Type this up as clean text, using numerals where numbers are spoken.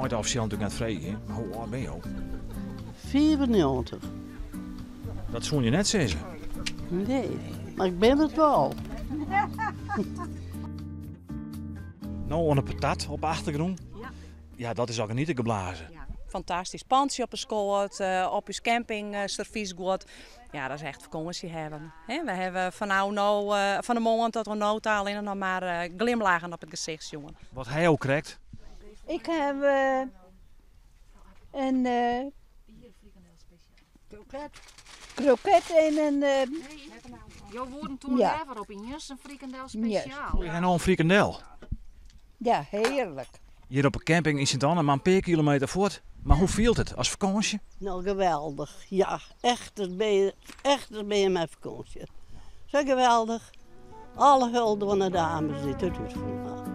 mei it offisjeel natuerlik net freegje, mar hoe âld binne jo? 95. Dat soene je net sizze. Nee, mar ik bin it wol. No oan de patat op de achtergrûn. Ja, dat is al geniete geblazen. Fantastysk. Pantsje op 'e skoat, op ús camping servysguod. Ja, dat is echt fakânsje hawwen. We hawwe fan no no, fan 'e moarn tot oan no ta allinnich noch mar glimlachen op it gesicht sjoen. Wat ha jo krekt? Ik ha in kroket en in. Jo woenen toen leaver op iens in frikandel spesjaal. Je ha no in frikandel. Ja, hearlik. Hjir op de camping yn Sint Anne, mar in pear kilometer fuort. Mar hoe fielt it as fakânsje? No geweldich, ja, echt as bin je, echt as bin je mei fakânsje. Sa geweldich. Alle hulde oan de dames dy't it útfûn ha.